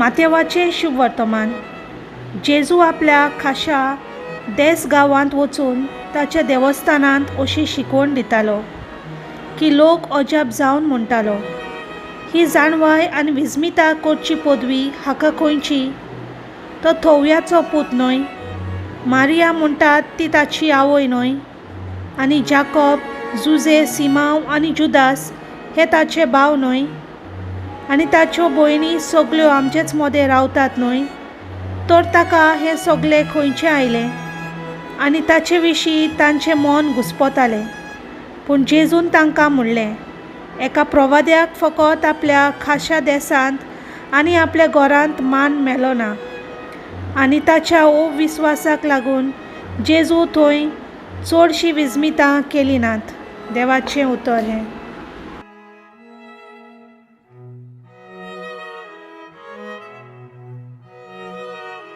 मातेवाचें शुभवर्तमान. जेजू आपल्या खाशा देस गांवांत वचून ताच्या देवस्थानांत अशी शिकवण दितालो की लोक अजाप जावन म्हणटालो, ही जाणवाय आनी विस्मिता करची पदवी हाका खंयची? तो थोवयाचो पूत न्हय? मारिया म्हणटात ती ताची आवय न्हय? आनी जाकोब, जुजे, सिमांव आनी जुदास हे ताचे भाव न्हय? आनी ताच्यो भयणी सगल्यो आमचेच मदें रावतात न्हय? तर ताका हें सगलें खंयचें आयलें? आनी ताचे विशीं तांचें मन घुस्पतालें. पूण जेजून तांकां म्हणलें, एका प्रवाद्याक फकत आपल्या खाशा देसांत आनी आपल्या घरांत मान मेलो ना. आनी ताच्या अविस्वासाक लागून जेजू थंय चडशीं विस्मितां केलीं नात. देवाचें उतर हें.